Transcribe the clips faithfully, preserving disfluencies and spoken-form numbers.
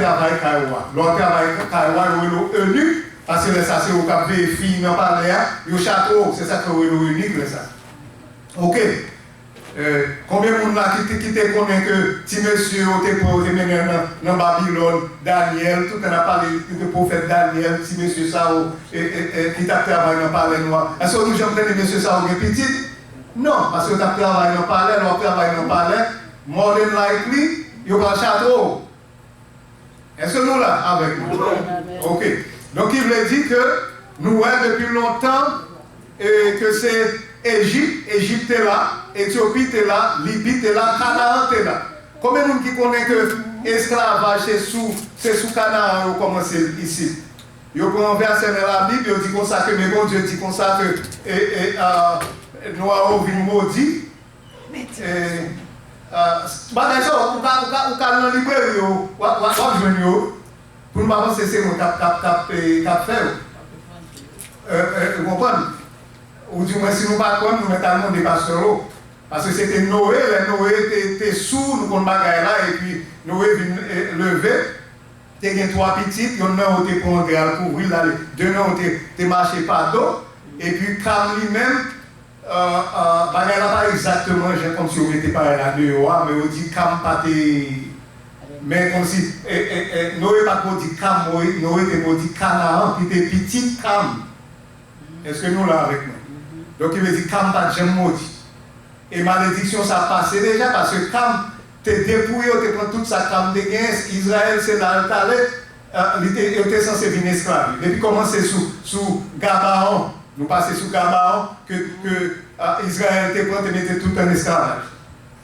travay kay ou a. Lè w ap travay kay ou a, yo rele w enik, paske lè sa se ou k ap veye fi nan palè a, yo chatre w, se sa k fè yo rele w enik lè sa. Oke. Eh, konbyen moun la ki te, ki te konnen ke ti mesye yo te pran, yo te mennen nan, nan Babilòn, Danyèl, tout tan n ap pale de pwofèt Danyèl, ti mesye sa yo, e, e, e, ki t ap travay nan palè nou a? Èske nou janm tande mesye sa yo gen pitit? Non, paske yo t ap travay nan palè, lè w ap travay nan palè, more than likely, yo pral chatre w. Èske nou la avèk mwen? Amèn. Oke. Donk, ki vle di ke nou wè depi lontan, e, ke se Ejip, Ejip te la, Etyopi te la, Libi te la, Kanaran te la. Konbyen moun ki konnen ke esklavaj se sou, se sou Kanaran yo kòmanse isit? Yo pran yon vèsè nan Labib, yo di konsa ke, men Bondye di konsa ke, e, e, a, nwa yo vin modi. E, a, bagay sa yo, ou ka, ou ka, ou ka al nan libreri yo, w ap, w ap, w ap jwenn yo. Pou nou pa panse se mwen k ap, k ap, k ap, e, k ap fè yo. E, e, ou konprann? Ou di mwen, si nou pa kwè m, nou mèt al mande pastè yo. Paske se te Noe, lè Noe te, te sou, nou konn bagay la, epi Noe vin, e, leve, te gen twa pitit, yonn nan yo te pran yon dra l kouvri l, ale, de nan yo te, te mache pa do, epi Kam li menm, e, e, bagay la pa egzakteman jan kòmsi yo mete bagay la deyò a, men yo di Kam pa te, men kòmsi, e, e, e, Noe pa t modi Kam, Noe, Noe te modi Kanaran, ki te pitit Kam. Èske nou la avèk mwen? Donk, ki vle di Kam pa t janm modi. E malediksyon sa pase deja, paske Kam te depouye, yo te pran tout sa Kam te genyen. Izrayèl, se la l t ale, e, li te, yo te sanse vin esklav li. Depi kòmanse sou, sou Gabaon, nou pase sou Gabaon, ke, ke, e, Izrayèl te pran, te mete tout an esklavaj.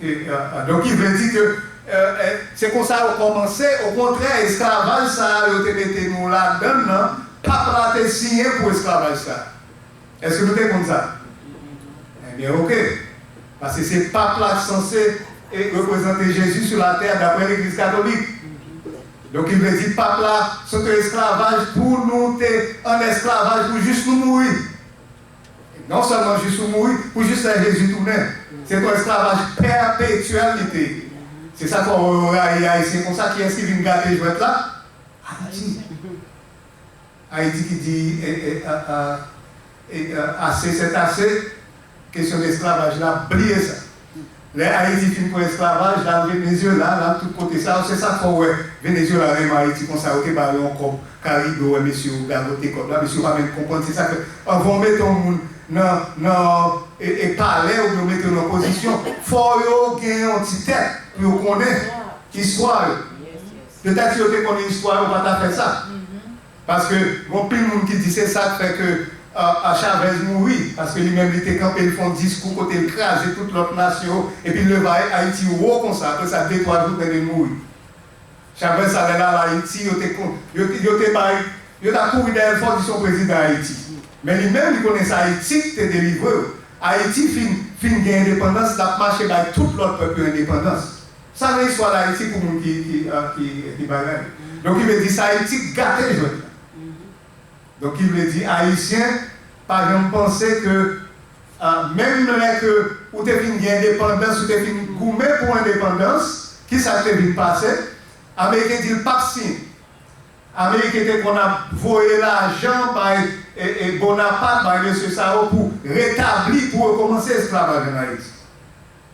E, e, e, donk, ki vle di ke, e, e, se konsa yo kòmanse. Okontrè, esklavaj sa a, yo te mete nou ladann nan, pap la te siyen pou esklavaj sa a. Èske nou te konn sa? Ebyen, oke. Paske se pap la ki sanse, e, reprezante Jezi sou latè, daprè Legliz Katolik. Donk, ki vle di pap la, se te esklavaj pou nou te an esklavaj pou jis nou mouri. Non sèlman jis ou mouri, pou jis lè Jezi tounen. Se yon esklavaj pèpetyèl li te ye. Se sa k fè w rayi Ayisyen konsa. Kiyès ki vin gate jwèt la? Ayiti. Ayiti ki di, e, e, a, a, e, a, ase, c'est assez. Kesyon esklavaj la, bliye sa. Lè Ayiti fin pran esklavaj, l al Venezyela, l al tout kote sa yo, se sa k fè w wè Venezyela renmen Ayiti konsa, yo te ba yo yon kòb Karibe, w wè mesye yo gagote kòb la, mesye yo pa menm konprann, se sa k fè, anvan w mete yon moun nan, nan, e, e palè oubyen w mete yo nan pozisyon, fò yo gen yon ti tèt pou yo konnen istwa yo. Petèt si yo te konnen istwa yo, yo pa ta fè sa. Paske gon pil moun ki di se sa k fè ke, a, a Chavez mouri, paske li menm li te kanpe, l fè yon diskou kote l kraze tout lòt nasyon yo, epi l leve Ay-, Ayiti wo konsa, apre sa, de, twa jou, tande l mouri. Chavez sa, lè l al Ayiti, yo te kon-, yo te, yo te bay, yo t ap kouri dèyè l fò di se yon prezidan Ayiti. Men li menm, li konnen se Ayiti ki te delivre yo. Ayiti fin, fin gen endepandans, l ap mache bay tout lòt pèp yo endepandans. Sa nan istwa Dayiti pou moun ki, ki, a, ki, ki bagay. Donk, ki vle di sa Ayiti gate jwèt la. Donk, ki vle di Ayisyen pa janm panse ke, a, menm lè ke ou te fin gen endepandans, ou te fin goumen pou endepandans, ki sa k te vin pase? Ameriken di l p ap siyen. Ameriken te konn ap voye lajan bay, e, e, Bonaparte, bay mesye sa yo pou retabli, pou rekòmanse esklavaj ann Ayiti.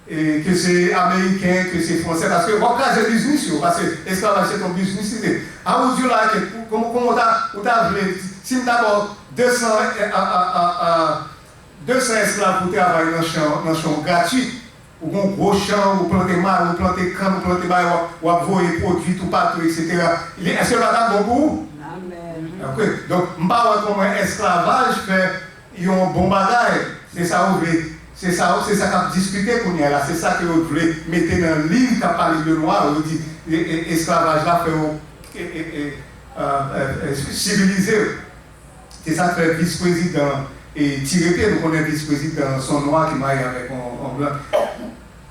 E ke se Ameriken, ke se Fransè, paske w ap kraze biznis yo, paske esklavaj se t yon biznis li te. A ou di w la, ke, kòman, kòman w ta, ou ta vle, si m ta ba w de san, e, a, a, a, a, de san esklav pou travay nan chan, nan chan w gratwit, ou gen yon gwo chan, ou plante mari, ou plante kann, ou plante bagay, w ap, w ap voye pwodui toupatou, etsetera. Li, èske l pa t ap bon pou ou? Amèn. Ok. Donk, m pa wè kòman esklavaj fè yon bon bagay. Se sa yo vle. Se sa, se sa k ap diskite kounye a la. Se sa ke yo vle mete nan liv k ap pale de nwa yo. Yo di, e, e, esklavaj la fè yo, e, e, e, e, e, sivilize yo. Se sa k fè vis prezidan, e, tire pye. Nou konnen vis prezidan se yon nwa ki marye avèk yon, yon blan.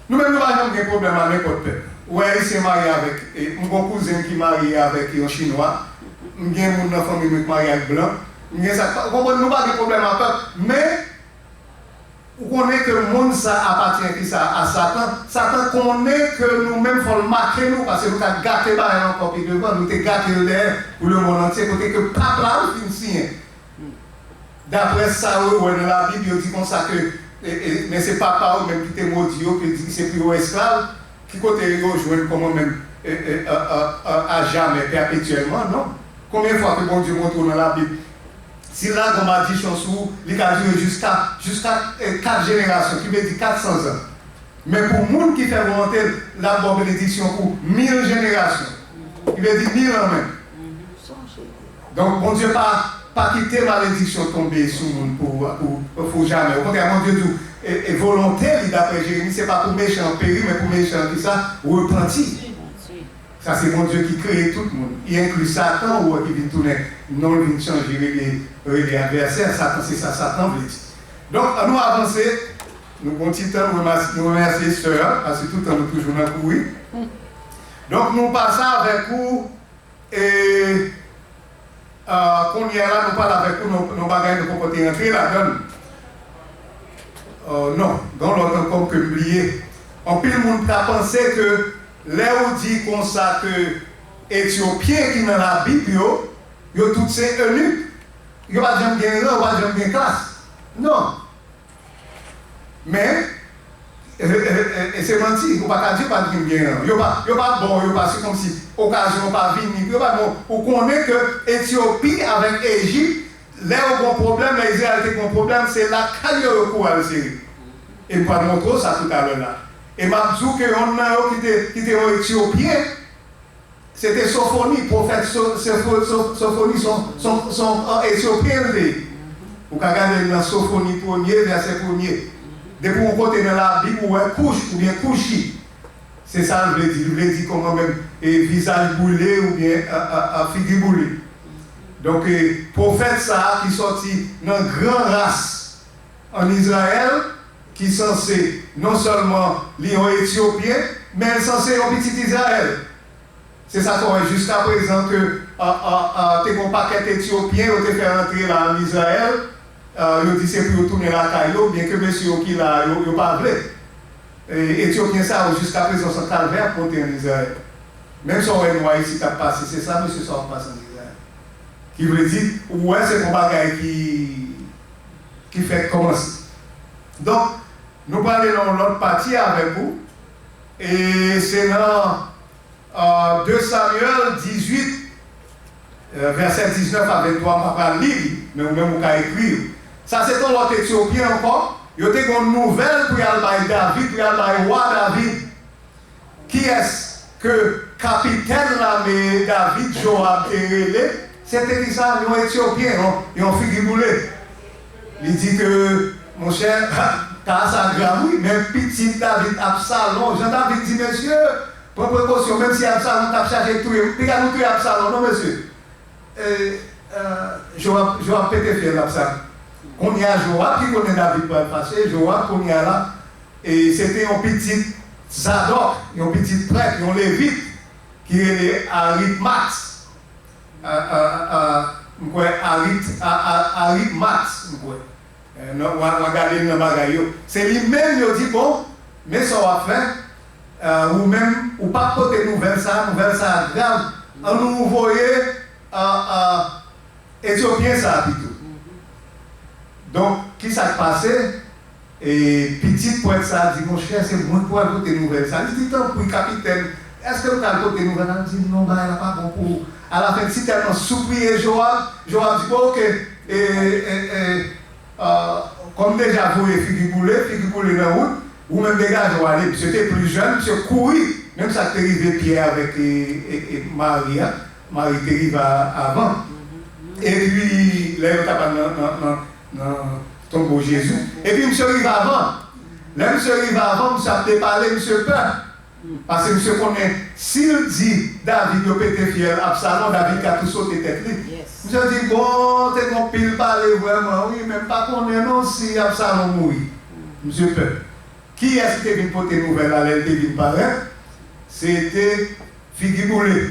Nou menm nou pa janm gen pwoblèm a nenpòt pèp. Ou wè Ayisyen marye avèk, e, m gon kouzen m ki marye avèk yon Chinwa. M gen moun nan fanmi mwen ki marye ak blan. M gen sa k pa, ou konprann, nou pa gen pwoblèm a pèp. Men, Ou konnen ke monn sa apatyen a kisa? A Satan. Satan konnen ke nou menm fò l make nou, paske nou ka gate bagay la ankò pi devan. Nou te gate l dèyè pou lemonn antye, kote ke pap la ou fin siyen. Daprè sa yo wè nan Labib, yo di konsa ke, e, e, men se papa yo menm ki te modi yo, ki di se pou yo esklav, ki kote yo jwenn kòman menm, e, e, a, a, a, a jamè, pèpetyèlman, non? Konbyen fwa ke Bondye montre w nan Labib, si l lage yon madichon sou ou, li ka dire jiska, jiska, e, kat jenerasyon, ki vle di kat san zan. Men pou moun ki fè volonte l, l ap ba w benediksyon pou mil jenerasyon. Ki vle di mil an menm. Donk, Bondye pa, pa kite malediksyon tonbe sou moun pou, pou, pou jamè. Okontrè, Bondye di w, e, e volonte li, daprè Jeremi, se pa pou mechan an peri, men pou mechan an kisa? Repanti. Sa se Bondye ki kreye tout moun. I enkli Satan, ou wè ki vin tounen, non l vin chanje, rele, rele advèsè. Satan, se sa Satan vle di. Donk, ann nou avanse. Nou pran ti tan, nou remèsye, nou remèsye sè a, paske tout tan nou toujou nan kouri. Donk, nou pase avèk ou, e, a, kounye a la, nou pale avèk ou, nan, nan bagay nou poko te rantre ladan l. A, non, gen yon lòt ankò ke m bliye. Anpil moun ta panse ke lè ou di konsa ke Etyopyen ki nan Labib yo, yo tout se enik. Yo pa t janm gen ran, yo pa t janm gen klas. Non. Men, e, e, e, e se manti, ou pa ka di yo pa t vin gen ran. Yo pa, yo pa t ba w, yo pa, se kòmsi okazyon an pa vini pou yo ba w. Ou konnen ke Etyopi avèk Ejip, lè yo gen pwoblèm, lè Izrayèl te gen pwoblèm, se lakay yo yo kouri al sere. E m pral montre w sa toutalè la. E m ap di w ke yonn nan yo ki te, ki te yon Etyopyen, se te Sofoni, pwofèt So-, Sofo-, So-, Sofoni, se yon, se yon, se yon, e, Etyopyen l te ye. Ou ka gade l nan Sofoni premye, vèsè premye. Depi w kote nan Labib, ou wè Kouch oubyen Kouchi. Se sa l vle di. L vle di kòman menm, e, vizaj boule oubyen, a, a, a, figi boule. Donk, e, pwofèt sa a ki sòti nan gran ras ann Izrayèl, ki sanse non sèlman li yon Etyopyen, men l sanse yon pitit Izrayèl. Se sa k fè w wè jiskaprezan ke, a, a, a, te gen yon pakèt Etyopyen yo te fè rantre la ann Izrayèl, a, yo di se pou yo tounen lakay yo, byenke mesye yo ki la a, yo, yo pa vle. E, Etyopyen sa yo, jiskaprezan, se yon kalvè y ap monte ann Izrayèl. Menm sa w wè nwa isit ap pase, se sa mesye sa yo ap pase ann Izrayèl. Ki vle di, ou wè se yon bagay ki, ki fèk kòmanse. Donk, nou prale nan yon lòt pati avèk ou, e se nan, a, de Samyèl dizuit, e, vèsè diznèf a venntwa, m pa pral li li, men ou menm ou ka ekri yo. Sa se te yon lòt Etyopyen ankò, yo te gen yon nouvèl pou y al bay David, pou y al bay wa David. Kiyès ke kapitèn lame David, Jowab, te rele? Se te kisa? Yon Etyopyen, yon, yon figi boule. Li di ke, monchè, ka sa grav wi, men pitit David, Absalon, jan David di, mesye, pran prekosyon, menm si Absalon t ap chache touye m, piga nou touye Absalon, non, mesye. E, e, Jowab, Jowab pete fyèl Absalon. Kounye a, Jowab ki konnen David pral fache, Jowab kounye a la, e se te yon pitit Zadòk, yon pitit prèt, yon levit, ki rele Aritmat. A, a, a, m kwè Arit, a, a, Aritmat, m kwè. E, nan, w a, w a gade l nan bagay yo. Se li menm yo di, bon, men sa w ap fè, e, ou menm, ou p ap pote nouvèl sa a, nouvèl sa a grav. Ann nou voye, a, a, Etyopyen sa a pito. Donk, ki sa k pase? E pitit prèt sa a di, monchè, se mwen k pral pote nouvèl sa a. Li di, tanpri, kapitèn, èske m pral pote nouvèl la? Li di, non, bagay la pa bon pou ou. Alafen, li tèlman sipriye Jowab, Jowab di, bon, oke, e, e, e, A, kòm deja voye figi boule, figi boule nan wout, ou menm degaje w ale. Misye te pli jèn, misye kouri. Menm sa k te rive Pyè avèk, e, e, e, Mari a, Mari te rive a, avan. Epi, lè yo t ap al nan, nan, nan, nan tonbo Jezi. Epi, misye rive avan. Lè misye rive avan, misye ap depale, misye pè. Paske misye konnen, si l di David yo pete fyèl Absalon, David ka tou sote tèt li. Misye di, bon, te gen yon pil pale vrèman, wi, men m pa konnen non si Absalon mouri. Misye pè. Kiyès ki te vin pote nouvèl la lè l te vin parèt? Se te figi boule.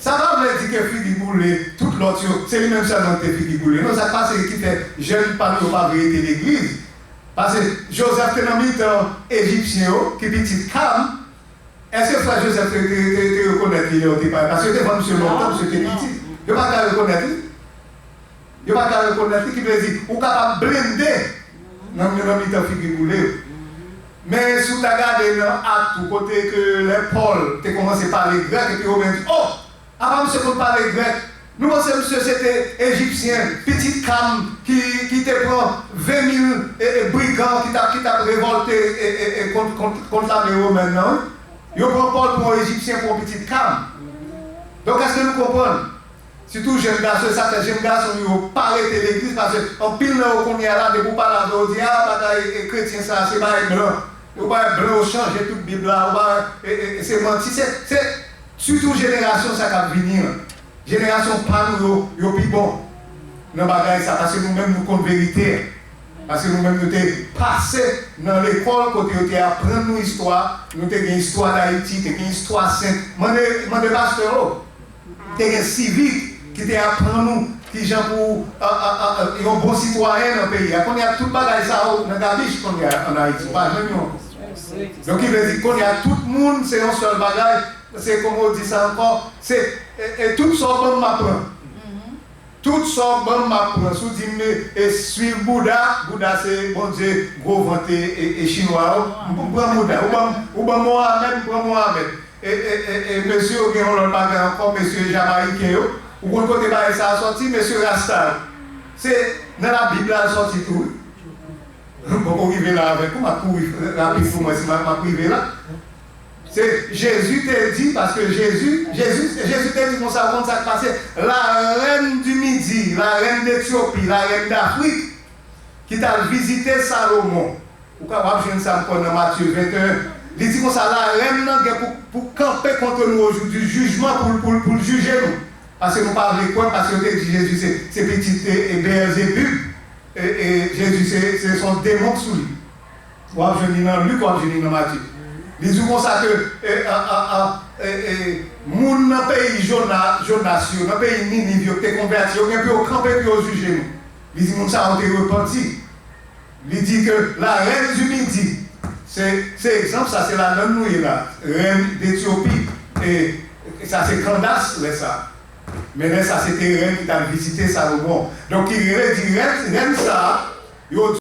Sa pa vle di ke figi boule, tout lòt yo, se li menm sèlman ki te figi boule. Non, sa k pase ki fè jèn pa nou yo pa vle rete legliz. Paske Jozèf te nan mitan Ejipsyen yo, ki pitit Kam. Èske frè Jozèf te, te, te, te rekonèt li lè yo te pale? Paske yo te vann misye lontan, misye te piti. Yo pa t ka rekonèt li. Yo pa t ka rekonèt li, ki vle di, ou kapab blende nan, nan mitan figi boule yo. Men si w ta gade nan Ak tou, kote ke lè Pòl te kòmanse pale grèk, epi Women di, "Oh, apa misye konn pale grèk? Nou panse misye se te Ejipsyen, pitit Kam, ki, ki te pran ven mil, e, e, brigan ki t ap, ki t ap revòlte, e, e, e, kont, kont, kont lame womèn nan, wi." Yo pran Pòl pou yon Ejipsyen, pou yon pitit Kam. Donk, èske nou konprann? Sitou jèn gason, e sa fè jèn gason yo pa rete legliz, paske anpil nan yo kounye a la, depi w pale avè yo, yo di, "Ah, bagay, e, kretyen sa, se bagay blan." Yo bagay blan, yo chanje tout Bib la, yo bagay, e, e, e, se manti, se, se, sitou jenerasyon sa k ap vini an. Jenerasyon pa nou yo, yo pi bon nan bagay sa, paske nou menm nou konn verite an. Paske nou menm nou te pase nan lekòl kote yo te aprann nou istwa, nou te gen istwa Dayiti, te gen istwa sent. Mande, mande pastè yo. Te gen sivik ki te aprann nou kijan pou, a, a, a, a, yon bon sitwayen nan peyi a. Kounye a tout bagay sa yo nan gabich kounye a ann Ayiti. Ou pa jwenn yo ankò. Donk, ki vle di, kounye a tout moun se yon sèl bagay. Se kòman w di sa ankò? Se, e, e, tout sa w ban m, m ap pran. Tout sa w ban m, m ap pran. Si w di m, e, e, suiv Bouda, Bouda se Bondye gwo vant e, e, e chinwa yo. M pran Bouda. Ou ban m, ou ban m Mohamed, m pran Mohamed. E, e, e, e, mesye yo gen yon lòt bagay ankò, mesye jamayiken yo. Ou konn kote bagay sa a sòti, mesye Rasta yo? Se nan Labib la l sòti tou, wi. M poko rive la avèk ou, m ap kouri rapid pou mwen si m ap, m ap rive la. Se Jezi te di, paske Jezi, Jezi, Jezi te di konsa, ou konn sa k pase? La reine du Midi, la reine d'Éthiopie, la reine d'Afrique, ki t al vizite Salomon. Ou ka, w ap jwenn sa ankò nan Matye venteyen. Li di konsa, la reine nan gen pou, pou kanpe kont nou o jou di jijman pou, pou, pou l jije nou. Paske nou pa vle kwè, paske yo te di Jezi se, se pitit e, e Bèyèlzebib. E, e, Jezi se, se, se yon demon k sou li. W ap jwenn li nan Lik, w ap jwenn li nan Matye. Li di w konsa ke, e, a, a, a, e, e, moun nan peyi Jona, Jonas yo, nan peyi Niniv yo, ki te konvèti, yo gen pou yo kanpe pou yo jije nou. Li di moun sa yo te repanti. Li di ke la reine du Midi, se, se egzanp sa, se ladan nou ye la, reine d'Éthiopie, e, e sa se Kandas lè sa. Men lè sa se te reine ki t al vizite Salomon. Donk ki vle di reine, reine sa, yo